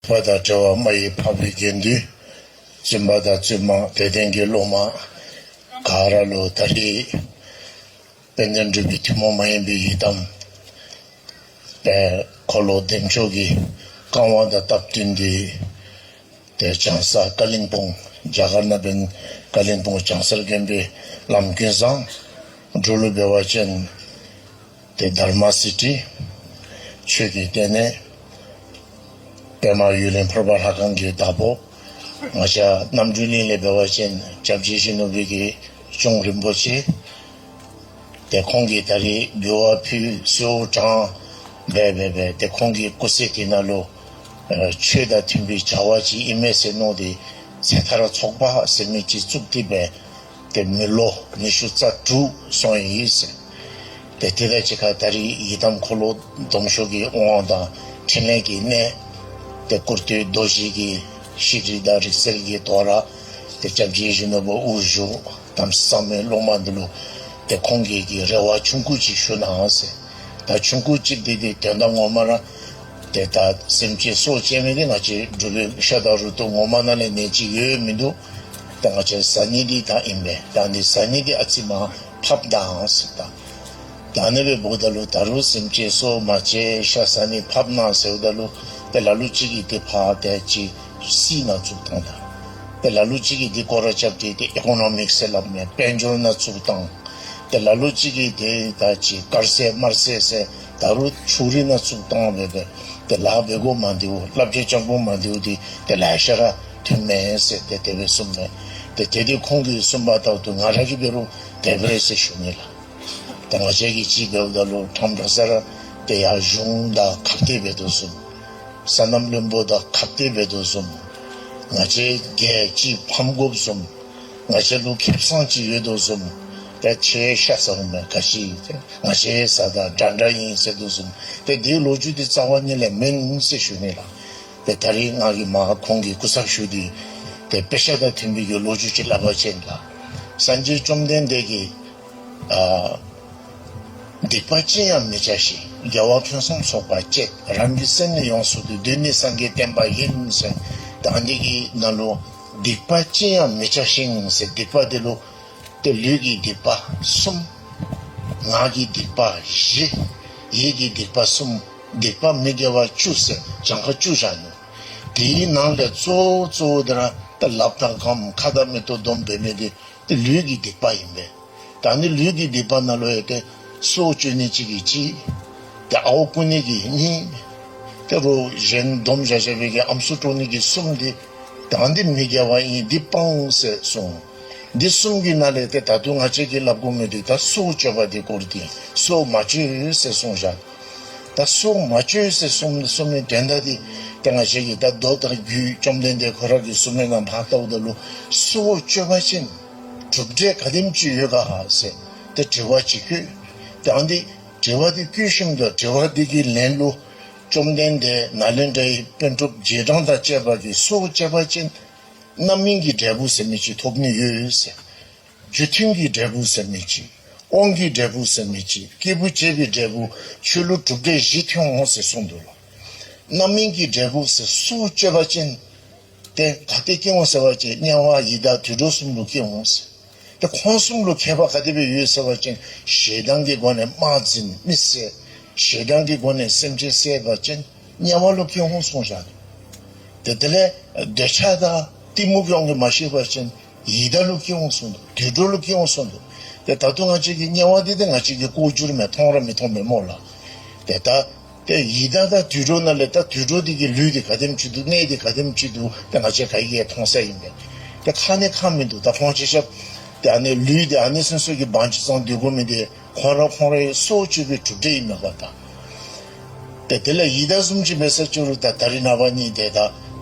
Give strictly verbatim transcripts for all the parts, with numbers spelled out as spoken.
པ་དང་འབྲེལ་བ་མ་ཡི་འཕགས་པའི་དགེ་འདུན། བཙུན་པ་དང་བཙུན་མ་དད་ལྡན་གྱི་སློབ་མ་ག་ར་ལུ་ད་རིས་དཔལ་ལྡན་འབྲུག་པའི་ཐུན་མོང་མ་ཡིན་པའི་ཡི་དམ་དཔལ་འཁོར་ལོ་བདེ་མཆོག་གི་བཀའ་དབང་དང་སྟབས་བསྟུན་ཏེ་ཏེ་བྱང་ས་ཀ་ལིང་སྤུངས་རྒྱ་གར་ནང་འབད་ཀ་ལིང་སྤུངས་བྱང་ས་དགོན་པའི་བླམ་ཀུན་བཟང། འབྲུག་ལུ་འབད་བ་ཅིན་ཏེ་དྷརྨ་སི་ཊི་ཆོས་ཀྱི་ལྟེ་གནས། པདྨ་ཡུལ་གླིང་ཕུར་པ་ལྷ་ཁང་གི་བདག་པོ། ང་བཅས་རྣམ་གྲོལ་གླིང་ལས་འབད་བ་ཅིན་སྐྱབས་རྗེ་ཡིད་བཞིན་ནོར་བུ་གི་གཅུང་རིན་པོ་ཆེ། ཏེ་ཁོང་གིས་ད་རིས་འབུལ་བ་ཕུལ་གསོལཝ་དྲངས་སྦེ་སྦེ་སྦེ་ཏེ་ཁོང་གི་སྐུ་ཚེ་འདི་ནང་ལུ་ཨ་ཆོས་དང་མཐུན་པའི་བྱ་བ་ཅིག་ཨིན་མས་ཟེར་མནོ་སྟེ་ཚེ་ཐར་ཚོགས་པ་ཟེར་མི་ཅིག་བཙུགས་ཏེ་སྦེ་ཏེ་མི་ལོ་ཉི་ཤུ་རྩ་དྲུག་སོང་ཡི་ཟེར། ཏེ་དེ་དང་གཅིག་ཁར་ད་རིས་ཡི་དམ་འཁོར་ལོ་སྡོམ་མཆོག་གི་དབང་དང་ཕྲིན་ལས་ཀྱི་གནས་ཏེ་བཀུར་སྟོད་རྡོ་རྗེ་གི་ཤེས་རིག་དང་རིག་རྩལ་གྱི་དོ་ར་ཏེ་སྐྱབས་རྗེ་ཡིད་བཞིན་ནོར་བུ་དབུ་བཞུགས་དམ་གཙང་མའི་སློབ་མ་འདི་ལུ་ཏེ་ཁོང་གིས་ཀྱི་རེ་བ་ཆུང་ཀུ་ཅིག་ཞུ་གནང་ཟེར། ད་ཆུང་ཀུ་ཅིག་འདི་ཏེ་དོན་དག་ངོ་མ་ར་ཏེ་ད་སེམས་ཅན་སྲོག་བཅད་མི་འདི་ང་བཅས་འབྲུག་པའི་ཤ་དང་རུ་ཏོ་ངོ་མ་ནང་ལས་ནད་ཅིག་ཡོད་མི་འདུག། ད་ང་བཅས་བཟའ་ནི་འདི་ད་ཨིན་པས། ད་ནི་བཟའ་ནི་འདི་ཨ་ཙི་མར་ཕབ་གནང་ཟེར། ད་ད་ཨ་ནི་སྦེ་འབདཝ་ད་ལུ་ད་རུང་སེམས་ཅན་སྲོག་མ་བཅད་ཤ་བཟའ་ནི་ཕབ་གནང་ཟེརཝ་ད་ལུ་ཏེ་ལ་ལུ་ཅིག་གིས་འདི་ཕར་ཏེ་ཅིག་སི་ནང་བཙུགས་བཏང་ད། ཏེ་ལ་ལུ་ཅིག་གིས་འདི་སྐོར་ར་རྐྱབ་སྟེ་ཏེ་ཨི་ཀོ་ནོ་མིཀ་ཟེར་སླབ་མས། དཔལ་འབྱོར་ནང་བཙུགས་བཏང་། ཏེ་ལ་ལུ་ཅིག་གིས་ཏེ་ད་ཅིག་དཀར་ཟས་དམར་ཟས་ཟེར་ད་རུང་ཕྱུགས་རིགས་ནང་བཙུགས་བཏང་སྦེ་སྦེ་ཏེ་ལཱ་འབད་དགོ་མ་འདི་བོ་བསླབ་བྱ་རྐྱབ་དགོ་མ་འདི་བོ་འདི་ཏེ་ལེ་ཤ་ར་ཐོན་མས་ཟེར་ཏེ་དེ་སྦེ་གསུངས་མས། ཏེ་དེ་འདི་ཁོང་གིས་གསུངས་པ་ལྟར་དུ་ང་ར་གིས་འབད་རུང་དེ་སྦེ་རེད་ཟེར་ཞུ་ནི་ལགས། ད་ང་བཅས་ཀྱིས་ཅིག་འབདཝ་ད་ལུ་ཁྲམ་འགྲོ་ས་ར་ཏེ་ཡར་གཞུང་དང་ཁ་གཏད་འབད་དོ་བཟུམ། སོ་ནམ་བློན་པོ་དང་ཁ་གཏད་འབད་དོ་བཟུམ། ང་བཅས་རྒྱལ་གཅིག་ཕམ་དགོཔ་བཟུམ། ང་བཅས་ལུ་ཁེ་བཟང་ཅིག་ཡོད་དོ་བཟུམ། ད་ཁྱེད་ཤ་ཟ་འོང་མས་ག་ཅི། ང་བཅས་བཟའ་ཟླ་འདྲ་འདྲ་ཨིན་ཟེར་དོ་བཟུམ། ཏེ་འདི་ལོ་རྒྱུས་འདི་རྩ་བ་ཉིད་ལས་མེན་ཟེར་ཞུ་ནི་ལགས། ཏེ་ད་རིས་ང་གིས་མར་ཁོང་གི་སྐུ་ཚབ་ཞུ་སྟེ་ཏེ་དཔེ་ཆ་དང་མཐུན་པའི་གི་ལོ་རྒྱུས་ཅིག་སླབ་པ་ཅིན་ལགས། སངས་རྒྱས་བཅོམ་ལྡན་འདས་ཀྱིས་ཨ་སྡིག་པ་ཅི་ཡང་མི་བྱ་ཞིང་། དགེ་བ་ཕུན་སུམ་ཚོགས་པར་སྤྱད། རང་གི་སེམས་ནི་ཡོངས་སུ་འདུལ། འདི་ནི་སངས་རྒྱས་བསྟན་པ་ཡིན་ཟེར། ད་འདི་གི་ནང་ལུ་སྡིག་པ་ཅི་ཡང་མི་བྱ་ཞིང་ཟེར་སྡིག་པ་འདི་ལུ་ཏེ་ལུས་ཀྱི་སྡིག་པ་གསུམ། ངག་གི་སྡིག་པ་བཞི། ཡིད་ཀྱི་སྡིག་པ་གསུམ། སྡིག་པ་མི་དགེ་བ་བཅུ་ཟེར་གྱངས་ཁ་བཅུ་བཞག་ནུག། དེའི་ནང་ལས་གཙོ་བོ་གཙོ་བོ་འདི་ར་ཏེ་ལགཔ་དང་སྒམ་ཁ་དང་མིག་ཏོ་སྡོམ་འབད་མི་འདི་ཏེ་ལུས་ཀྱི་སྡིག་པ་ཨིན་པས། ད་ནི་ལུས་ཀྱི་སྡིག་པ་ནང་ལུ་ཡང་ཏེ་སྲོག་གཅོད་ནི་ཅིག་གིས་གཅིག། ཏེ་ཨརཝ་རྐུ་ནི་གིས་གཉིས། ཏེ་རོགས་གཞན་སྡོམ་བཞག་བཞག་པའི་གི་ཨམ་སྲུ་དཀྲོག་ནི་གི་གསུམ་འདི་ད་འདི་མི་དགེ་བ་ཨིན། འདི་སྤང་ཟེར་གསུངས། འདི་གསུམ་གྱི་ནང་ལས་ཏེ་ད་དུང་ང་བཅས་ཀྱིས་སླབ་དགོ་མི་འདི་ད་སྲོག་གཅོད་པ་འདི་སྐོར་འདི་སྲོག་མ་གཅོད་ཟེར་གསུངས་བཞག། ད་སྲོག་མ་གཅོད་ཟེར་གསུངས་གསུངས་མི་དོན་དག་འདི་ཏེ་ང་བཅས་ཀྱིས་ད་མདོ་དང་རྒྱུད་བཅོམ་ལྡན་འདས་ཁོ་ར་གིས་གསུངས་མི་ནང་ཕར་བལྟཝ་ད་ལུ་སྲོག་གཅོད་པ་ཅིན་གྲུབ་འབྲས་ག་དེམ་ཅིག་ཡོད་ག་ཟེར་ཏེ་དྲི་བ་ཅིག་བཀོད། ད་འདི་དྲི་བ་འདི་བཀོད་ཞིནམ་ད་དྲི་བ་འདི་གི་ལན་ལུ་བཅོམ་ལྡན་འདས་ནཱ་ལེནྡྲའི་པཎ་གྲུབ་རྗེས་འབྲང་དང་བཅས་པ་གིས་སྲོག་བཅད་པ་ཅིན་རྣམ་སྨིན་གྱི་འབྲས་བུ་ཟེར་མི་ཅིག་ཐོབ་ནི་ཡོད་ཟེར། རྒྱུ་མཐུན་གྱི་འབྲས་བུ་ཟེར་མི་ཅིག། དབང་གི་འབྲས་བུ་ཟེར་མི་ཅིག། སྐྱེས་བུ་བྱེད་པའི་འབྲས་བུ། ཆོས་ལུགས་གྲུབ་འབྲས་བཞི་ཐོན་འོང་ཟེར་གསུངས་འདུག་ལོ། རྣམ་སྨིན་གྱི་འབྲས་བུ་ཟེར་སྲོག་གཅོད་པ་ཅིན་ཏེ་ག་ཏེ་སྐྱེ་འོང་ཟེར་བ་ཅིན་དམྱལ་བ་ཡི་དྭགས་དུད་འགྲོ་གསུམ་ལུ་སྐྱེ་འོང་ཟེར། ཏེ་ཁོང་གསུམ་ལུ་ཁྱད་པར་ག་དེ་སྦེ་ཡོད་ཟེར་བ་ཅིན་ཞེ་སྡང་གི་སྒོ་ནས་དམག་འཛིང་མི་བསད། ཞེ་སྡང་གི་སྒོ་ནས་སེམས་ཅན་བསད་པ་ཅིན་དམྱལ་བ་ལུ་སྐྱེ་འོང་གསུངས་བཞག། ཏེ་དེ་ལས་འདོད་ཆགས་དང་གཏི་མུག་གི་དབང་གིས་མ་ཤེས་པ་ཅིན་ཡི་དྭགས་ལུ་སྐྱེ་འོང་གསུངས་འདུག། དུད་འགྲོ་ལུ་སྐྱེ་འོང་གསུངས་འདུག། ཏེ་ད་དུང་ང་བཅས་ཀྱི་དམྱལ་བ་འདི་ཏེ་ང་བཅས་ཀྱིས་ལྐོག་གྱུར་མས། མཐོང་ར་མི་མཐོང་མས་སྨོ་ལགས། ཏེ་ད་ཏེ་ཡི་དྭགས་དང་དུད་འགྲོ་ནང་ལས་ད་དུད་འགྲོ་འདི་གི་ལུས་འདི་ག་དེམ་ཅིག་འདུག། གནས་འདི་ག་དེམ་ཅིག་འདུག། ཏེ་ང་བཅས་ག་གིས་ཡང་མཐོང་ས་ཨིན་པས། ཏེ་ཁ་ནི་ཁ་མིན་འདུག། ད་ཁོང་ཆ་ཁྱབ་ཏེ་ཨ་ནི་ལུས་འདི་ཨ་ནི་སོ་སོ་གི་བང་ཅིག་ཙམ་སྡོད་དགོ་མི་འདི་ཁོང་ར་ཁོང་རའི་སྲོག་གཅོད་པའི་གྲུབ་འབྲས་ཨིན་མས་པ་ད། ཏེ་དེ་ལས་ཡི་དྭགས་བཟུམ་ཅིག་འབད་ས་ཅིག་རུང་ད་ད་རིས་ནངས་པ་ནི་ཏེ་ད་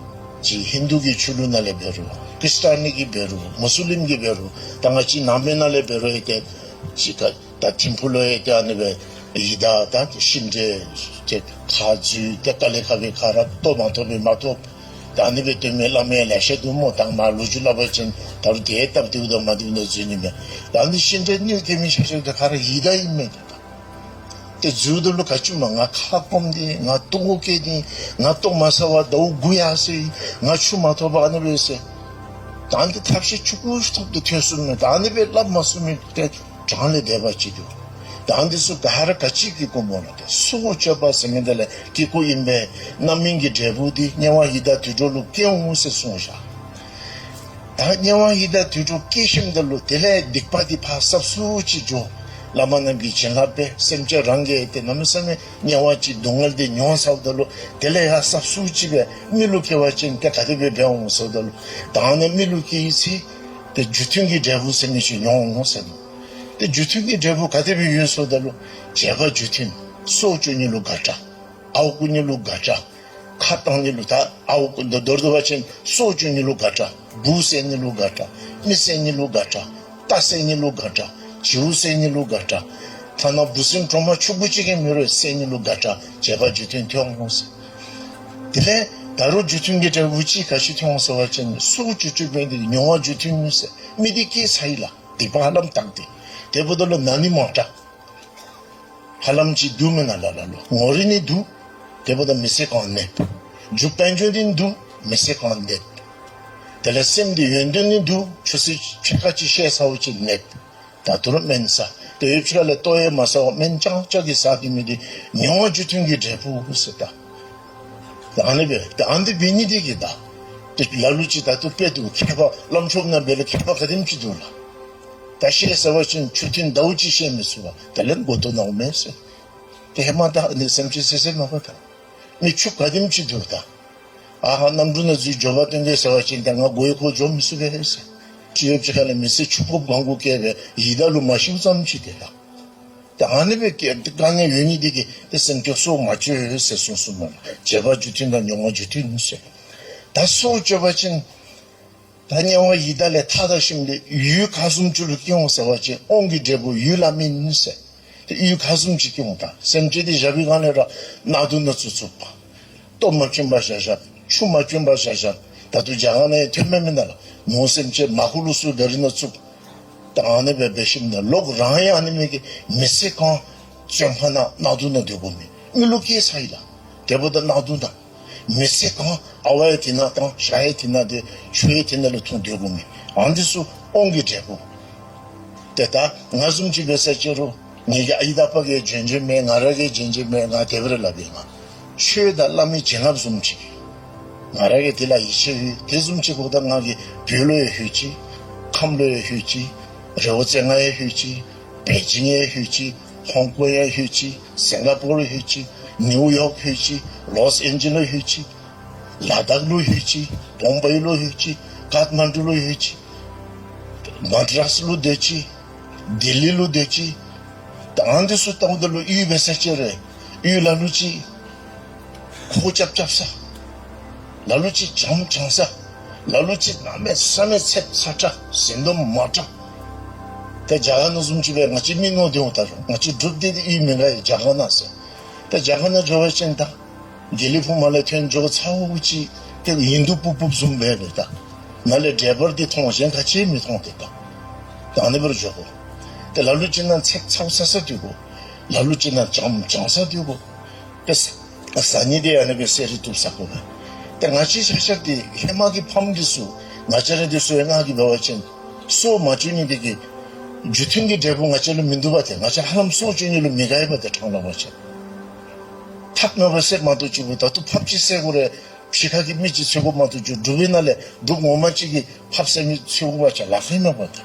ཅིག་ཧིན་དུ་གི་ཆོས་ལུགས་ནང་ལས་འབད་རུང་ཁྲིསི་ཊན་གྱི་འབད་རུང་མུ་སི་ལིམ་གྱི་འབད་རུང་ད་ང་བཅས་ནང་པའི་ནང་ལས་འབད་རུང་ཡང་ཏེ་ཅིག་ཁ་ད་ཐིམ་ཕུ་ལུ་ཡང་ཏེ་ཨ་ནི་སྦེ་ཡི་དྭགས་དང་ཤིང་འབྲས་ཏེ་ཁ་འཛུལ་ཏེ་དཀའ་ལས་ཁག་པའི་ཁར་ལྟོ་མ་ཐོབ་པའི་མ་ཐོབ། ད་ཨ་ནི་སྦེ་སྡོད་མི་བླ་མ་ཡང་ལེ་ཤ་འདུག་སྨོ། ད་མར་ལོ་རྒྱུས་སླབ་པ་ཅིན་ད་རུང་དེ་སྟབས་བདེཝ་དང་མ་བདེཝ་ནང་འཛུལ་ནི་མས། ད་ཨ་ནི་ཤིང་འབྲས་གནོད་སྐྱེལ་མི་ཆ་ཁྱབ་དེ་ག་ར་ཡི་དྭགས་ཨིན་མས། ད་ ཏེ་འཛུལཝ་ད་ལུ་ག་ཅི་སྨོ། ང་ཁ་སྐོམ་སྟེ་ང་ལྟོཝ་བཀྱེས་ཏེ་ང་ལྟོ་མ་ཟ་བར་ཟླཝ་དགུ་ཡར་སོ་ཡི། ང་ཆུ་མ་ཐོབ་པར་ཨ་ནི་སྦེ་ཟེར། ད་འདི་ཐབས་ཤེས་ཆུང་ཀུ་ཐོབ་སྟེ་ཐོན་སོ་མས། ད་ཨ་ནི་སྦེ་སླབ་མ་ཚུགས་མི་ཏེ་གྲངས་ལས་འདས་པ་ཅིག་འདུག། ད་འདི་ཚུ་ག་ར་ག་ཅི་གི་སྐོར་སྨོ་ལགས། ཏེ་སྲོག་གཅོད་པ་ཟེར་མི་འདི་ལས་ཀྱི་སྐོར་ཨིན་པས། རྣམ་སྨིན་གྱི་འབྲས་བུ་འདི་དམྱལ་བ་ཡི་དྭགས་དུད་འགྲོ་ལུ་སྐྱེ་འོང་ཟེར་གསུངས་བཞག། ད་དམྱལ་བ་ཡི་དྭགས་དུད་འགྲོ་སྐྱེ་ཞིནམ་ད་ལུ་དེ་ལས་སྡིག་པ་འདི་ཕར་སྲབ་སུ་ཅིག་འགྱོ། བླ་མ་རྣམས་ཀྱི་བྱིན་རླབས་སྦེ་སེམས་ཅན་རང་གིས་ཏེ་གནམ་མེད་ས་མེད་དམྱལ་བ་ཅིག་སྡུག་བསྔལ་འདི་མྱོང་ཚརཝ་ད་ལུ་དེ་ལས་ཡར་སྲབ་སུ་ཅིག་སྦེ་མི་ལུ་སྐྱེ་བ་ཅིན་ཏེ་ག་དེ་སྦེ་འབད་འོང་ཟེརཝ་ད་ལུ། ད་ཨ་ནི་མི་ལུ་སྐྱེ་བའི་ཚེ་ཏེ་རྒྱུ་མཐུན་གྱི་འབྲས་བུ་ཟེར་མི་ཅིག་མྱོང་འོང་ཟེར་ནུག། ཏེ་རྒྱུ་མཐུན་གྱི་འབྲས་བུ་ག་དེ་སྦེ་ཡོད་ཟེརཝ་ད་ལུ་བྱེད་པ་རྒྱུ་མཐུན། སྲོག་གཅོད་ནི་ལུ་དགའ་དྲགས། ཨརཝ་རྐུ་ནི་ལུ་དགའ་དྲགས། ཁ་བཏང་ནི་ལུ་ད་ཨརཝ་རྐུ་མདོར་བསྡུ་བ་ཅིན་སྲོག་གཅོད་ནི་ལུ་དགའ་དྲགས། འབུ་བསད་ནི་ལུ་དགའ་དྲགས། མི་བསད་ནི་ལུ་དགའ་དྲགས། རྟ་བསད་ནི་ལུ་དགའ་དྲགས། བྱིའུ་བསད་ནི་ལུ་དགའ་དྲགས། ཐ་ན་འབུ་སྲིན་གྲོག་མ་ཆུང་ཀུ་ཅིག་གིས་མི་རུང་བསད་ནི་ལུ་དགའ་དྲགས། བྱེད་པ་རྒྱུ་མཐུན་ཐོན་འོང་ཟེར། དེ་ལས་ད་རུང་རྒྱུ་མཐུན་གྱི་འབྲས་བུ་ཅིག་ག་ཅི་ཐོན་འོང་ཟེར་བ་ཅིན་སྲོག་གཅོད་གཅོད་པའི་འདི་མྱོང་བ་རྒྱུ་མཐུན་ཟེར། མི་འདི་སྐྱེས་ཚར་ཡི་ལགས། སྡིག་པ་ཧ་ལམ་དག་སྟེ། དེ་འབདཝ་ད་ལུ་ན་ནི་མང་དྲགས། ཧ་ལམ་ཅིག་འདུག་མེན་ན་ལགས། ལ་ལུ་ངོ་རིས་ནི་འདུག། དེ་འབདཝ་ད་མི་ཚེ་གང་གནསཔ། རྒྱུ་དཔལ་འབྱོར་ནི་འདུག། མི་ཚེ་གང་གནསཔ། དེ་ལས་སེམས་འདི་ཡོན་ཏན་ནི་འདུག། ཆོས་སྲིད་ཕྱེད་ཀ་ཅིག་ཤེས་ཚརཝ་ཅིག་གནསཔ། ད་དུང་ར་སྨན་ཟ། ཏེ་ཡུདཔ་ཅིག་ཁ་ལས་ལྟོ་ཡང་མ་ཟ་བར་སྨན་རྐྱང་རྐྱང་གིས་ཟ་སྡོད་མི་འདི་མྱོང་བ་རྒྱུ་མཐུན་གྱི་འབྲས་བུ་ཟེར་ད། ད་ཨ་ནི་སྦེ་ད་ཨ་ནི་འབད་ནི་འདི་གིས་ད་ཏེ་ལ་ལུ་ཅིག་ད་ལྟོ་དཔེ་འདུག། མཁས་པ་བླམ་ཆོསཔ་ནང་འབད་ལས་མཁས་པ་ག་དེམ་ཅིག་འདུག་ལགས། ད་ཤེས་ཟེར་བ་ཅིན་ཆུ་ཐུན་ཟླཝ་གཅིག་ཤེས་མི་ཚུགས་པས། དེ་ལས་མགུ་ཏོ་ན་འོང་མས་ཟེར། ཏེ་ཧེ་མ་ད་ནི་སེམས་ཅན་བསད་བསདཔ་མས་པ་ད། མི་ཕྱུགཔ་ག་དེམ་ཅིག་འདུག་ད། ཨ་ཧ་གནམ་གྲུ་ནང་འཛུལ་འགྱོ་བ་སྟོན་གེ་ཟེར་བ་ཅིན་ཏེ་ང་མགོ་ཡུ་འཁོར་འགྱོ་མི་ཚུགས་པས་ཟེར། ཅིག་ཡུདཔ་ཅིག་ཁ་ལས་མི་ཚེ་ཕྱུག་པོ་གང་གུ་བསྐྱལ་སྦེ་ཡི་དྭགས་ལུ་མ་ཤིཝ་ཙམ་ཅིག་ཏེ་ད། ད་ཨ་ནི་སྦེ་བསྐྱལ་ཏེ་དཀའ་ངལ་ཡོད་ནི་འདི་གིས་ཏེ་སེམས་ཅན་སྲོག་མ་གཅོད་ཟེར་གསུངས་གསུངསམ་མས། བྱེད་པ་རྒྱུ་མཐུན་དང་མྱོང་བ་རྒྱུ་མཐུན་ཟེར། ད་སྲོག་གཅོད་པ་ཅིན་ད་དམྱལ་བ་ཡི་དྭགས་ལས་ཐར་ད་ཞིནམ་ལས་ཡུལ་ག་བཟུམ་ཅིག་ལུ་སྐྱེ་འོང་ཟེར་བ་ཅིན་དབང་གི་འབྲས་བུ་ཡུལ་ལ་སྨིན་ཟེར། ཏེ་ཡུལ་ག་བཟུམ་ཅིག་སྐྱེ་འོང་ད། སེམས་ཅན་འདི་བཞག་པའི་སྒང་ལས་ར་གནག་དུང་ནང་བཙུགས་བཙུགསཔ། ལྟོ་མ་བྱིན་པར་བཞག་བཞགཔ། ཆུ་མ་བྱིན་པར་བཞག་བཞགཔ། ད་ལྟོ་རྒྱ་གར་ནང་ཡང་ཐོན་མས་མེན་ན་ལགས། ནོར་སེམས་ཅན་མ་ཁུ་ལུ་སུ་བེ་རི་ནང་བཙུགས། ད་ཨ་ནི་སྦེ་འབད་ཞིནམ་ལས་ལོག་རང་ཡང་ཨ་ནི་མི་གི་མི་ཚེ་གང་བཙོན་ཁང་ནང་གནག་དུང་ནང་སྡོད་དགོ་མི་མི་ལུ་སྐྱེས་ཚར་ཡི་ལགས། དེ་འབདཝ་ད་གནག་དུང་ནང་མི་ཚེ་གང་ཨ་ཝ་ཡང་དེ་ནང་བཏང་ཤ་ཡང་དེ་ནང་དེ་ཆུ་ཡང་དེ་ནང་ལུ་འཐུང་སྡོད་དགོ་མི་ཨ་ནི་ཚུ་དབང་གི་འབྲས་བུ། ཏེ་ད་ང་བཟུམ་ཅིག་འབད་ས་ཅིག་རུང་ངེ་གི་ཨའི་དང་ཨ་པ་གིས་བྱོན་བྱོནམ་མས། ང་ར་གིས་བྱོན་བྱོནམ་མས། ང་དེ་སྦེ་ར་སླབ་ཨིན། ང་ཆོས་དང་བླ་མའི་བྱིན་རླབས་བཟུམ་ཅིག། ང་ར་གིས་དེ་ལུ་ཡིད་ཆེས་ཡོད། དེ་བཟུམ་ཅིག་འབདཝ་ད་ང་གིས་བོད་ལུ་ཡང་ལྷོད་ཅི། ཁམས་ལུ་ཡང་ལྷོད་ཅི། རི་བོ་རྩེ་ལྔ་ཡང་ལྷོད་ཅི། པེ་ཅིང་ཡང་ལྷོད་ཅི། ཧོང་ཀོང་ཡང་ལྷོད་ཅི། སིང་ག་པོར་ལྷོད་ཅི། ནིའུ་ཡོག་ལྷོད་ཅི། ལོས་ཨེན་ཇི་ལེས་ལྷོད་ཅི། ལ་དྭགས་ལུ་ལྷོད་ཅི། བོམ་བེ་ལུ་ལྷོད་ཅི། ཀཱཐ་མན་ཌུ་ལུ་ལྷོད་ཅི། མ་དྲཱས་ལུ་སྡོད་ཅི། ལྡི་ལི་ལུ་སྡོད་ཅི། ད་ཨ་ནི་ཚུ་བལྟཝ་ད་ལུ་ཡུལ་འབད་ས་ཅིག་རུང་ཡུལ་ལ་ལུ་ཅིག་ཁོག་རྐྱབ་རྐྱབ་ས། ལ་ལུ་ཅིག་གྱངས་གྱངས་ས། ལ་ལུ་ཅིག་གནམ་མེད་ས་མེད་ཚདཔ་ཚ་དྲགས་ཟིན་དོ་མ་དྲགས། ད་རྒྱ་གར་ནང་བཟུམ་ཅིག་སྦེ་ང་བཅས་མི་མནོ་སྟེ་འོང་ད་རུང་ང་བཅས་འབྲུགཔ་འདི་ཡུལ་མི་དགའ་ཡི་རྒྱ་གར་ནང་ཟེར། ད་རྒྱ་གར་ནང་འགྱོ་བ་ཅིན་ད་དགེ་ལེགས་ཕུག་མ་ལས་ཐོན་འགྱོ་ཚརཝ་ཅིག་ཏེ་ཧིན་དུ་སྤུབ་སྤུབ་བཟུམ་སྦེ་སྦེ་ད་ནཱ་ལས་འགྲེལ་པར་འདི་མཐོང་གཞན་ག་ཅི་མི་མཐོང་ཏེ་ད། ད་ཨ་ནི་སྦེ་ར་འགྱོ་དགོ། ཏེ་ལ་ལུ་ཅིག་ནང་ཚདཔ་ཚཝ་ཚ་ས་སྡོད་དགོ། ལ་ལུ་ཅིག་ནང་གྱངས་གྱངས་ས་སྡོད་དགོ། ཏེ་ཟ་ནི་འདི་ཨ་ནི་སྦེ་ཟད་རི་བཏུབ་ཟ་དགོ་པས། ཏེ་ང་བཅས་ཆ་ཁྱབ་འདི་ཧེ་མ་གི་ཕམ་འདི་ཚུ་ང་བཅས་ར་འདི་ཚུ་ཡང་ང་གིས་འབད་བ་ཅིན་སྲོག་མ་གཅོད་ནི་འདི་གིས་རྒྱུ་མཐུན་གྱི་འབྲས་བུ་ང་བཅས་ལུ་མིན་འདུག་པ། ཏེ་ང་བཅས་ཧ་ལམ་སྲོག་གཅོད་ནི་ལུ་མི་དགའ་ཡི་པ། ཏེ་ཕྲང་སླབ་པ་ཅིན་ཐབས་མེད་པར་བསད་མ་གཏོགས་ཅིག་གུ་ད་ལྟོ་ཕགཔ་ཅིག་བསད་དགོ་རུང་ཕྱི་ཁ་གི་མི་ཅིག་འཚོལ་དགོཔ་མ་གཏོགས་ཅིག་འབྲུག་པའི་ནང་ལས་འབྲུགཔ་ངོ་མ་ཅིག་གིས་ཕགཔ་བསད་མི་འཚོལ་དགོ་པ་ཅིན་ལཱ་ཁག་མས་པ། ད་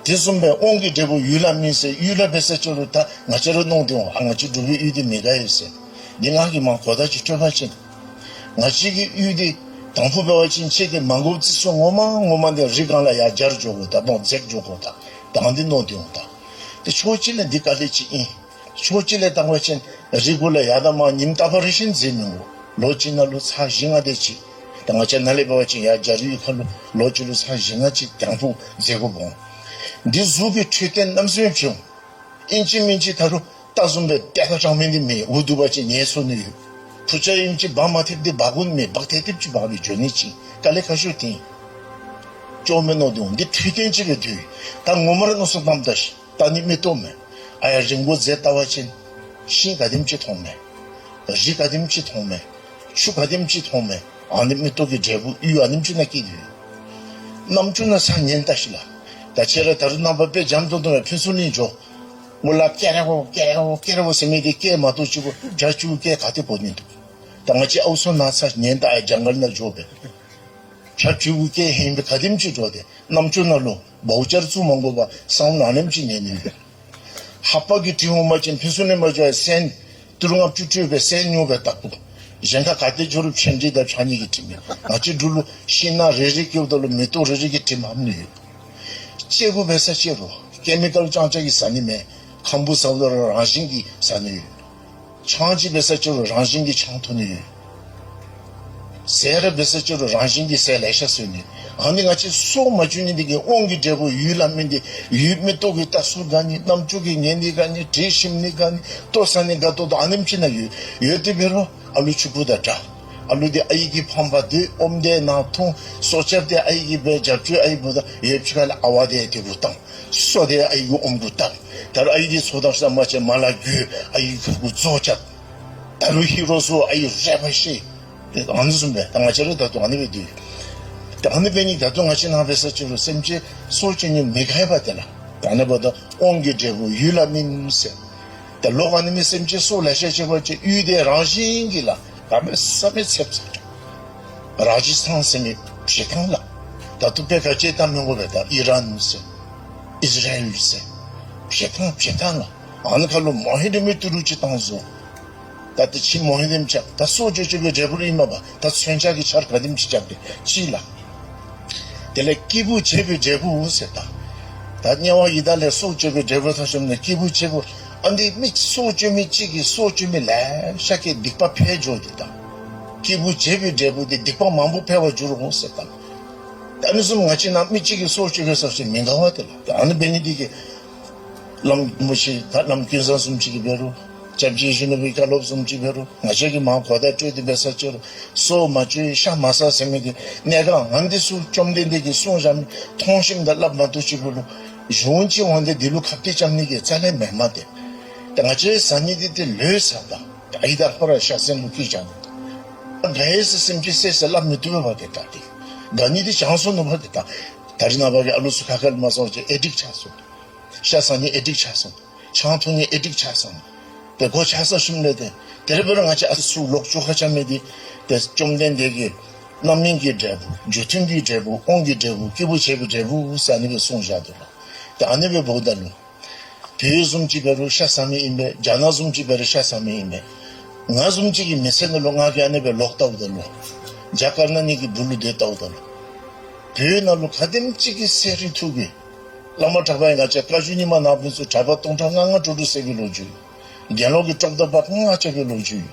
དེ་བཟུམ་སྦེ་དབང་གི་འབྲས་བུ་ཡུལ་ལ་སྨིན་ཟེར། ཡུལ་ལ་འབད་ས་ཅིག་རུང་ད་ང་བཅས་ར་མནོ་སྟེ་འོང་། ཨ་ང་བཅས་འབྲུག་པའི་ཡུལ་འདི་མི་དགའ་ཡི་ཟེར། འདི་ང་གིས་མར་གོ་བརྡ་ཅིག་སྤྲོད་པ་ཅིན་ང་བཅས་ཀྱི་ཡུལ་འདི་དང་ཕུ་འབད་བ་ཅིན་ཁྱེད་ཀྱིས་མ་དགོཔ་རྩིས་སོང་ངོ་མ་ངོ་མ་འདི་རི་སྒང་ལས་ཡར་འབྱར་འགྱོ་དགོ། ད་དོང་འཛེགས་འགྱོ་དགོ། ད་ད་འདི་མནོ་སྟེ་འོང་། ད་ཏེ་ཕྱོགས་གཅིག་ལས་འདི་དཀའ་ལས་ཅིག་ཨིན། ཕྱོགས་གཅིག་ལས་བཏང་པ་ཅིན་རི་གུ་ལས་ཡར་དང་མར་ཉིམ་རྟག་པ་རེ་བཞིན་འཛེགས་མི་དགོ། ལོ་གཅིག་ནང་ལུ་ཚར་བཞི་ལྔ་དེ་ཅིག། ད་ང་བཅས་ནཱ་ལས་འབད་བ་ཅིན་ཡར་འབྱར་རི་ཡི་ཁ་ལུ་ལོ་གཅིག་ལུ་ཚར་བཞི་ལྔ་ཅིག་དང་ཕུ་འཛེགས་དགོཔ་འོང་། འདི་གཟུགས་ཀྱི་འཕྲོད་བསྟེན་གནམ་མེད་ས་མེད་ཅིག་འོང་། ཨིན་ཅི་མིན་ཅི་ད་རུང་རྟ་བཟུམ་སྦེ་ཏེ་ད་དྲང་མི་འདི་མེད། འུ་སྡུག་པ་ཅིན་ཉལ་སོ་ནི་ཡོད། ཕུ་ཆ་ཨིན་ཅི་འབག་མ་ཐེགཔ་འདི་འབག་དགོ་ནི་མེད། འབག་ཐེག་ཐེགཔ་ཅིག་འབག་སྦེ་འགྱོ་ནི་ཅིག། དཀའ་ལས་ཁག་ཤོས་འདི་ཨིན། ཅོག་མེན་མནོ་སྟེ་འོང་། འདི་འཕྲོད་བསྟེན་ཅིག་སྦེ་འདུག། ད་ངོ་མ་ར་མནོ་བསམ་བཏངམ་ད་ཤི་ད་ནི་མི་ལྟོཝ་མེད། ཨ་ཡར་རི་མགོ་འཛེགས་བལྟ་བ་ཅིན་ ཤིང་ག་དེམ་ཅིག་མཐོངམ་མས། རི་ག་དེམ་ཅིག་མཐོངམ་མས། ཆུ་ག་དེམ་ཅིག་མཐོངམ་མས། ཨ་ནི་མེ་ཏོག་གི་འབྲས་བུ་ཡུལ་ཨ་ནེམ་ཅིག་ནང་སྐྱེས་ཏེ་ཡོད། རྣམ་ཅོ་ནང་ས་ཉན་བལྟ་ཤིག་ལགས། ད་ཁྱེད་ར་ད་རུང་རྣམ་པ་དཔེ་འཇམ་ཏོང་ཏོ་སྦེ་ཕུན་ཚོགས་གླིང་འགྱོ། མོ་ལ་ཀེ་ར་བོ་ཀེ་ར་བོ་ཀེ་ར་བོ་ཟེར་མི་འདི་སྐད་མ་གཏོགས་ཅིག་པོ་བྱ་ཅུང་སྐད་ག་ཏེ་གོ་ནི་འདུག། ད་ང་བཅས་ཨའུ་ཚོ་ནང་ས་ཉན་བལྟ། ཨ་ཇང་གལ་ནང་འགྱོ་སྦེ་བྱ་ཅུང་སྐད་ཧན་སྦེ་ག་དེམ་ཅིག་འགྱོ་སྟེ་རྣམ་ཅོ་ནང་ལུ་བའུ་ཅར་བཙུགས་མ་དགོ་པར་སང་ལོ་ཨ་ནེམ་ཅིག་ཉན་ནི་ཡོད། ཧ་པ་གི་དྲིན་འོང་པ་ཅིན་ཕུན་ཚོགས་གླིང་མ་འགྱོ་བར་སེན་ཏི་རུ་ལྔ་བཅུ་སྤྲོད་སྦེ་སེན་ཉོ་སྦེ་བཏབ་དགོ། གཞན་ཁ་ག་ཏེ་འགྱོ་རུང་ཆེན་འབྲི་དང་ཕྱགས་སྙིགས་ཀྱི་དྲིམ་མས། ང་བཅས་འབྲུག་ལུ་ཤིང་ནགས་རེ་རེ་སྐྱེཝ་ད་ལུ་མེ་ཏོག་རེ་རེ་གི་དྲིམ་ཧམ་ནི་ཡོད། ལྕེ་གུ་འབད་ས་ཅིག་རུང་ཀེ་མི་ཀཱལ་ཙང་ཙང་གིས་ཟ་ནི་མེད། ཁམ་བུ་ཟཝ་ད་རང་བཞིན་གྱིས་ཟ་ནི་ཡོད། ཆང་ཅིག་འབད་ས་ཅིག་རུང་རང་བཞིན་གྱིས་ཆང་འཐུང་ནི་ཡོད། ཟས་ར་འབད་ས་ཅིག་རུང་རང་བཞིན་གྱིས་ཟས་ལེ་ཤ་ཟོས་ནི། ཨ་ནི་ང་བཅས་སྲོག་མ་བཅད་ནི་འདི་གིས་དབང་གི་འབྲས་བུ་ཡུལ་ལ་སྨིན་ཏེ་ཡུལ་མེ་ཏོག་གིས་བལྟ་ས་དགའ་ནི། རྣམ་ཅོ་གིས་ཉན་ནི་དགའ་ནི། དྲི་ཞིམ་ནི་དགའ་ནི། ལྟོ་ཟ་ནི་དགའ་ཏོག་ཏོ་ཨ་ནེམ་ཅིག་ནང་ཡོད། ཡོད་དེ་འབད་རུང་ཨ་ལུ་ཕྱུ་གུ་དང་འདྲ། ཨ་ལུ་འདི་ཨའི་གི་ཕང་པར་སྡོད། ཨོམ་འདི་ནཱ་འཐུང་། སོ་ཆབ་འདི་ཨའི་གིས་འབད། རྒྱབ་སྐྱོར་ཨའི་འབདཝ་ད་ཡོད་ཕྱི་ཁ་ལས་ཨ་ཝ་འདི་དེ་གུ་བཏང་། སོ་འདི་ཨའི་གི་ཨོམ་གུ་བཏབ། ད་རུང་ཨའི་འདི་ཚོ་དང་ས་མ་ཆད་མ་ལ་རྒྱུ་ཨའི་གི་ཁ་གུ་བཙོ་རྐྱབ། ད་རུང་ཧི་རོ་སུ་ཨའི་རེ་བ་ཤེས། ཨ་ནི་བཟུམ་སྦེ་ད་ང་བཅས་ར་ད་ལྟོ་ཨ་ནི་སྦེ་སྡོད། ད་ཨ་ནི་འབད་ནི་ད་ལྟོ་ང་བཅས་ནང་འབད་ས་ཅིག་རུང་སེམས་ཅན་སྲོག་གཅོད་ནི་མི་དགའ་བས། དེ་ལས་ད་ཨ་ནི་འབདཝ་ད་དབང་གི་འབྲས་བུ་ཡུལ་ལ་སྨིན་ཟེར། ད་ལོག་ཨ་ནི་མི་སེམས་ཅན་སྲོག་ལེ་ཤ་བཅད་པ་ཅིན་ཡུལ་དེ་རང་བཞིན་གྱིས་ལགས་གནམ་མེད་ས་མེད་ཚདཔ་ཟ། ར་ཇི་སི་ཐཱན་ཟེར་མི་བྱེ་ཐང་ལགས། ད་ལྟོ་དཔེ་ག་ཅི་བལྟ་མི་དགོ་པས། ད་ཨི་རཱན་ཟེར་ཨིས་ར་ཨེལ་ཟེར་བྱེ་ཐང་བྱེ་ཐང་ལགས། ཨ་ནི་ཁ་ལུ་མོ་ཧེ་རི་མི་ཏི་རུ་ཅིག་བཏང་བཟོ། ད་ཏེ་ཕྱི་མོ་ཧེ་རི་མི་ཆགས། ད་སྲོག་གཅོད་གཅོད་པའི་འབྲས་བུ་ར་ཨིན་མས་པ། ད་མཚོན་ཆ་གི་ཆརཔ་ག་དེམ་ཅིག་རྐྱབ་སྟེ་ཅིག་ལགས། དེ་ལས་སྐྱེས་བུ་བྱེད་པའི་འབྲས་བུ་ཟེར་ད། ད་དམྱལ་བ་ཡི་དྭགས་ལས་སྲོག་གཅོད་པའི་འབྲས་བུ་ཐོབ་ཞིནམ་ལས་སྐྱེས་བུ་བྱེད་པོ། ཨ་ནི་མི་སྲོག་གཅོད་མི་གཅིག་གིས་སྲོག་གཅོད་མི་ལེ་ཤ་གི་སྡིག་པ་འཕེལ་འགྱོ་སྟེ་ད། སྐྱེས་བུ་བྱེད་པའི་འབྲས་བུ་འདི་སྡིག་པ་མང་པོ་འཕེལ་བར་འགྱུར་རོ་ཟེར་ད། ད་ཨ་ནི་བཟུམ་ང་བཅས་ནང་མི་གཅིག་གིས་སྲོག་གཅོད་པའི་ས་ཅིག་མི་དགའ་བ་དེ་ལགས། ད་ཨ་ནི་འབད་ནི་འདི་གིས་བླམ་མོ་ཤེ་ད་བླམ་ཀུན་བཟང་བཟུམ་ཅིག་གིས་འབད་རུང་སྐྱབས་རྗེ་ཡིད་བཞིན་ནོར་བུའི་བཀའ་སློབ་བཟུམ་ཅིག་འབད་རུང་ང་བཅས་ཀྱིས་མར་གོ་བརྡ་སྤྲོད་དེ་འབད་ས་ཅིག་རུང་སྲོག་མ་གཅོད་ཤ་མ་ཟ་ཟེར་མི་འདི་གནད་འགག་ཨ་ནི་འདི་ཚུ་བཅོམ་ལྡན་འདས་ཀྱིས་གསུངས་བཞག་མི་མཐོང་ཞིནམ་ད་སླབ་མ་གཏོགས་ཅིག་པོ་ལུ་གཞུང་ཅིག་འོང་སྟེ་འདི་ལུ་ཁ་གཏད་བཅམ་ནི་གི་རྩ་ལས་མེན་མས་ཏེ། ད་ང་བཅས་ཟ་ནི་འདི་ཏེ་ལོས་ཟ་ད། ད་ཨའི་དང་ཁོ་ར་ཤ་ཟན་ལུ་སྐྱེས་བཞག་ནུག། ད་དགའ་ཡི་ཟེར་སེམས་ཅན་བསད་ཟེར་སླབ་མི་བཏུབ་པས་ཏེ། ད་ཏེ་དགའ་ནི་འདི་བྱང་སོང་ནུག་པ་ཏེ། ད་ད་རེས་ནངས་པ་གི་ཨ་ལུ་ཚུ་ཁ་ཁར་མ་སོང་ཅིག་ཨེ་ཌིགཊ་ཆགས་སོང་། ཤ་ཟ་ནི་ཨེ་ཌིགཊ་ཆགས་སོང་། ཆང་འཐུང་ནི་ཨེ་ཌིགཊ་ཆགས་སོང་། ཏེ་གོ་ཆགས་སོང་ཞིནམ་ལས་ཏེ་དེ་ར་འབད་རུང་ང་བཅས་ཨ་ཙི་ཚུ་ལོག་ཅོག་ཁ་རྐྱབ་མི་འདི་ཏེ་བཅོམ་ལྡན་འདས་ཀྱིས་རྣམ་སྨིན་གྱི་འབྲས་བུ། རྒྱུ་མཐུན་གྱི་འབྲས་བུ། དབང་གི་འབྲས་བུ། སྐྱེས་བུ་བྱེད་པའི་འབྲས་བུ་ཟེར་ཨ་ནི་སྦེ་གསུངས་བཞག་འདུག་ལགས། ཏེ་ཨ་ནི་སྦེ་འབདཝ་ད་ལུ་བོད་བཟུམ་ཅིག་འབད་རུང་ཤ་ཟ་མི་ཨིན་པས། རྒྱ་ནག་བཟུམ་ཅིག་འབད་རུང་ཤ་ཟ་མི་ཨིན་པས། ང་བཟུམ་ཅིག་གི་མི་ཚེ་ནང་ལུ་ང་གིས་ཨ་ནི་སྦེ་ལོག་བལྟཝ་ད་ལུ་རྒྱ་དཀར་ནག་གཉིས་ཀྱི་སྦུག་ལུ་སྡོད་བལྟཝ་ད་ལུ་བོད་ནང་ལུ་ག་དེམ་ཅིག་གི་ཚེ་རིང་ཐུང་གི་བླ་མ་གྲྭ་པ་ཡང་ང་བཅས་བཀའ་བརྒྱུད་རྙིང་མ་ནང་ཕན་ཚུན་གྲྭ་པ་སྟོང་ཕྲག་ལྔ་ལྔ་དྲུག་དྲུག་བསད་པའི་ལོ་རྒྱུས། དགེ་སློང་གི་ཀྲོབ་ཏོ་པ་ལྔ་བཅད་པའི་ལོ་རྒྱུས།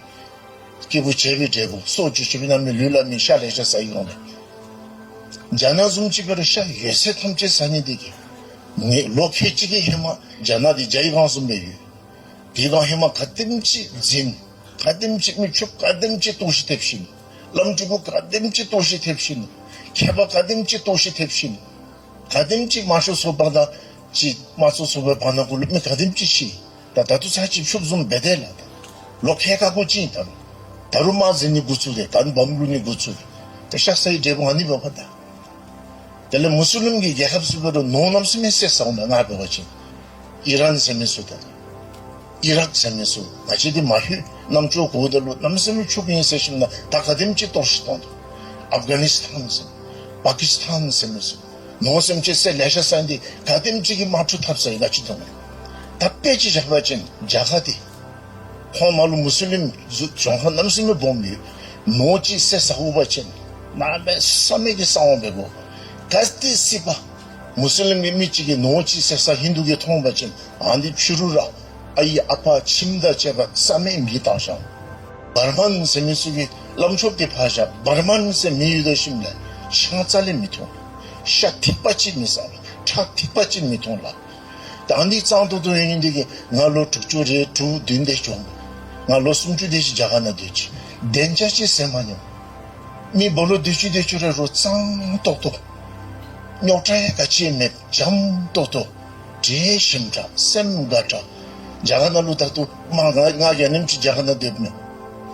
སྐྱེས་བུ་བྱེད་པའི་འབྲས་བུ། སྲོག་གཅོད་བྱེད་པའི་རྣམ་སྨིན། ལུས་ལ་སྨིན། ཤ་ལེ་ཤ་ཟ་ཡི་འོང་ལགས། རྒྱ་ནག་བཟུམ་ཅིག་འབད་རུང་ཤ་ཡོད་ཚད་ཐམས་ཅད་ཟ་ནི་འདི་གིས་ངེ་ལོ་ཁལ་གཅིག་གི་ཧེ་མ་རྒྱ་ནག་འདི་རྒྱའི་སྒང་བཟུམ་སྦེ་ཡོད། དེ་སྒང་ཧེ་མ་ག་དེམ་ཅིག་འཛིང་། ག་དེམ་ཅིག་མི་ཕྱུགཔོ་ག་དེམ་ཅིག་ལྟོགས་ཤི་ཐེབས་ཤི་ནུག། བླམ་ཕྲུ་གུ་ག་དེམ་ཅིག་ལྟོགས་ཤི་ཐེབས་ཤི་ནུག། མཁས་པ་ག་དེམ་ཅིག་ལྟོགས་ཤི་ཐེབས་ཤི་ནུག། ག་དེམ་ཅིག་དམར་ཤོག་ཚོགས་པ་དང་ཅིག་དམངས་གཙོ་ཚོགས་པའི་བར་ན་གུ་ལུ་མི་ག་དེམ་ཅིག་ཤི། ད་ད་ལྟོ་ཚར་ཅིག་ཕྱུགཔོ་བཟུམ་སྦེ་དེ་ལགས། ད་ལོ་ཁལ་ཁ་སྐོར་ཅིག་ཨིན། ད་རུང་ད་རུང་དམག་འཛིང་ནི་འགོ་བཙུགས་ཏེ་ད་རུང་བོམ་བླུག་ནི་འགོ་བཙུགས་ཏེ། ད་ཤ་ཟ་བའི་འབྲས་བུ་ཨ་ནི་འབདཝ་ད། དེ་ལས་མུ་སི་ལིམ་གྱི་རྒྱལ་ཁབ་ཚུ་འབད་རུང་ནོར་གནམ་མེད་ས་མེད་བསད་ཟཝ་མས། ང་འབད་བ་ཅིན་ཨི་རཱན་ཟེར་མི་ཚུ་དང་ཨི་རཱག་ཟེར་མི་ཚུ་ང་བཅས་འདི་མ་ལྷོད། རྣམ་ཅོ་གོཝ་ད་ལུ་གནམ་མེད་ས་མེད་ཕྱུགཔོ་ཨིན་ཟེར་ཞིནམ་ལས་ད་ག་དེམ་ཅིག་ལྟོགས་ཤི་བཏང་འདུག། ཨབ་གྷ་ནི་སི་ཐཱན་ཟེར་པ་ཀི་སི་ཐཱན་ཟེར་མི་ཚུ་ནོར་སེམས་ཅན་བསད་ལེ་ཤ་ཟ་འདི་ག་དེམ་ཅིག་གི་དམག་འཁྲུག་འཐབ་ས་ཨིན་ན་ཅིག་མཐོང་། ད་དཔེ་ཅིག་བཞག་པ་ཅིན་རྒྱ་གར་འདི་ཁོང་མར་ལུ་མུ་སི་ལིམ་གཞུང་ཁོངས་གནམ་མེད་ས་མེད་སྦོམ་ཡོད། ནོར་ཅིག་བསད་ཟཝ་འབད་བ་ཅིན་གནམ་མེད་ས་མེད་ཀྱི་གསང་བ་འབད་དགོ། གལ་ཏེ་སྲིད་པ་མུ་སི་ལིམ་གྱི་མི་ཅིག་གིས་ནོར་ཅིག་བསད་ས་ཧིན་དུ་གིས་མཐོང་པ་ཅིན་ཨ་ནི་ཕྱི་རུ་ར་ཨའི་ཨ་པ་ཁྱིམ་དང་བཅས་པ་རྩ་མེད་མེ་བཏང་བཞག། བར་མན་ཟེར་མི་ཚུ་གི་བླམ་ཆོསཔ་འདི་ཕར་བཞག། བར་མན་ཟེར་མི་ཡོད་དོ་ཞིནམ་ལས་ཆང་རྩ་ལས་མི་འཐུང་། ཤ་ཐིགས་པ་ཅིག་མི་ཟ། ཁྲག་ཐིགས་པ་ཅིག་མི་འཐུང་ལགས། ད་ཨ་ནི་གཙང་ཏོག་ཏོ་ཡོད་ནི་འདི་གིས་ང་ལོ་དྲུག་ཅུ་རེ་དྲུག་བདུན་དེ་ཅིག་འོང་། ང་ལོ་སུམ་ཅུ་དེ་ཅིག་རྒྱ་གར་ནང་སྡོད་ཅི། བདེན་ཆ་ཅིག་ཟེར་མ་མྱོང་། མི་སྦོ་ལོགས་བདུན་ཅུ་དེ་ཅིག་ར་རོགས་གཙང་ཏོག་ཏོ། རྙོག་དྲ་ཡང་ག་ཅི་མེད། འཇམ་ཏོག་ཏོ། དྲིན་ཞིམ་དྲགས། སེམས་དགའ་དྲགས། རྒྱ་གར་ནང་ལུ་ད་ལྟོ་མ་ང་ང་ག་ནེམ་ཅིག་རྒྱ་གར་ནང་སྡོདཔ་མས།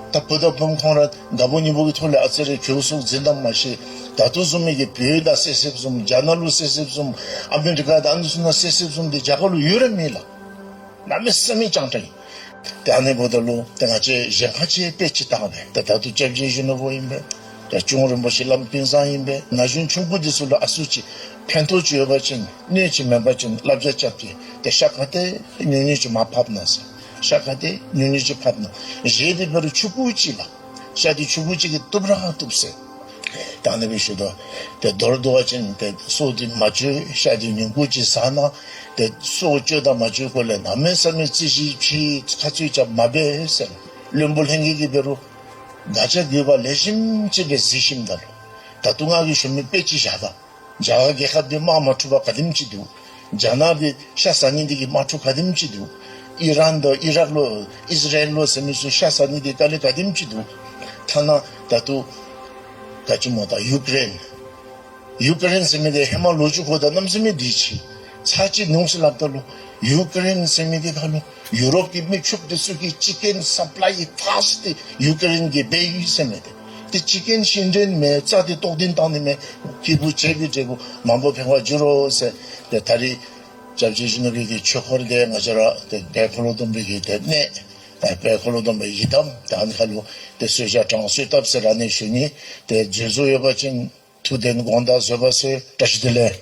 ད་བུ་དང་བུམོ་ཁོང་ར་དགའ་པོ་ཉེ་པོ་གི་ཐོག་ལས་ཨ་ཙི་རེ་གྱོང་སུ་འཛིན་དོ་མ་ཤེས། ད་ལྟོ་བཟུམ་མའི་གི་བོད་ལུ་བསད་བསདཔ་བཟུམ། རྒྱ་ནག་ལུ་བསད་བསདཔ་བཟུམ། ཨ་མི་རི་ཀ་དང་ཨ་ནི་ཚུ་ནང་བསད་བསདཔ་བཟུམ་འདི་རྒྱ་གར་ལུ་ཡོད་ར་མེད་ལགས། གནམ་མེད་ས་མེད་སྤྱང་ཀྲ་ཨིན། ཏེ་ཨ་ནི་འབདཝ་ད་ལུ་ཏེ་ང་བཅས་གཞན་ཁ་ཅིག་དཔེ་ཅིག་བལྟ་སྦེ་ད་ད་ལྟོ་སྐྱབས་རྗེ་གཞོན་ནུ་འབོ་ཨིན་པས། ཏེ་གཅུང་རིན་པོ་ཆེ་བླམ་ཀུན་བཟང་ཨིན་པས། ན་གཞོན་ཆུང་ཀུ་འདི་ཚུ་ལུ་ཨ་ཙི་ཅིག་ཕན་ཐོགས་ཅིག་ཡོད་པ་ཅིན་གནོད་ཅིག་མེད་པ་ཅིན་བསླབ་བྱ་རྐྱབ་སྟེ་ཏེ་ཤ་ག་དེ་ཉུང་ཉུང་ཅིག་མར་ཕབ་གནང་ཟེར། ཤ་ག་དེ་ཉུང་ཉུང་ཅིག་ཕབ་གནང་། བཞེས་ཏེ་འབད་རུང་ཆུང་ཀུ་ཅིག་ལགས། ཤ་འདི་ཆུང་ཀུ་ཅིག་གིས་བཏུབ་ར་བཏུབ་ཟེར། ད་ཨ་ནི་སྦེ་ཞུ་དོ། ཏེ་མདོར་བསྡུ་བ་ཅིན་ཏེ་སྲོག་འདི་མ་གཅོད། ཤ་འདི་ཉུང་ཀུ་ཅིག་ཟ་གནང་། ཏེ་སྲོག་གཅོད་དང་མ་གཅོད་སྐོར་ལས་གནམ་མེད་ས་མེད་རྩོད་གཞི་ཕྱེ་ཁ་རྩོད་རྐྱབ་མ་འབད་ཟེར། བློན་པོ་ལྷན་རྒྱས་ཀྱིས་འབད་རུང་དགག་བྱ་དགོས་པ་ལེགས་ཤོམ་ཅིག་སྦེ་གཟིགས་ཞིནམ་ད་ལུ་ད་ལྟོ་ང་གིས་ཞུ་མི་དཔེ་ཅིག་བཞག་ད། རྒྱ་གར་རྒྱལ་ཁབ་འདི་དམག་མ་འཁྲུག་པར་ག་དེམ་ཅིག་འདུག། རྒྱ་ནག་འདི་ཤ་ཟ་ནི་འདི་གིས་དམག་འཁྲུག་ག་དེམ་ཅིག་འདུག། ཨི་རཱན་དང་ཨི་རཱག་ལུ་ཨིས་ར་ཨེལ་ལུ་ཟེར་མི་ཚུ་ཤ་ཟ་ནི་འདི་དཀའ་ལས་ག་དེམ་ཅིག་འདུག། ཐ་ན་ད་ལྟོ་ག་ཅི་སྨོ་ད་ཡུ་ཀེ་རེན། ཡུ་ཀེ་རེན་ཟེར་མི་འདི་ཧེ་མ་ལོ་རྒྱུས་གོ་ད་གནམ་མེད་ས་མེད་འདི་ཅིག་ཚར་ཅིག་ནུངམ་ཟེར་སླབ་ད་ལུ་ཡུ་ཀེ་རེན་ཟེར་མི་འདི་ཁ་ལུ་ཡུ་རོབ་ཀྱི་མི་ཕྱུགཔོ་འདི་ཚུ་གིས་ཅི་ཀེན་སབ་ལའི་ཕཱསཊ་ཡུ་ཀེ་རེན་གྱིས་འབད་ཡི་ཟེར་མི་འདི། ཏེ་ཅི་ཀེན་ཤིང་འདྲེན་མས། རྩྭ་འདི་ཏོག་འདྲེན་བཏང་ནི་མས། སྐྱིད་པོ་བྱས་པའི་འབྲས་བུ་མང་པོ་ཕན་པར་འགྱུར་རོ་ཟེར། ཏེ་ད་རིས་སྐྱབས་རྗེ་གཞོན་ནུ་གི་གི་ཆོས་འཁོར་འདི་ང་བཅས་ར་ཏེ་དཔལ་འཁོར་ལོ་སྡོམ་པའི་གི་ཏེ་གནས་ཨ་དཔལ་འཁོར་ལོ་སྡོམ་པའི་ཡི་དམ་ད་ཨ་ནི་ཁ་ལུ་ཏེ་གསོལ་ཇ་དྲང་གསོལ་བཏབ་ཟེར་ཨ་ནི་ཞུ་ནི། ཏེ་འཛོལ་སོང་ཡོད་པ་ཅིན་ཐུགས་བདེན་དགོངས་དག་བཟོད་པ་ཟེར། བཀྲ་ཤིས་བདེ་ལེགས།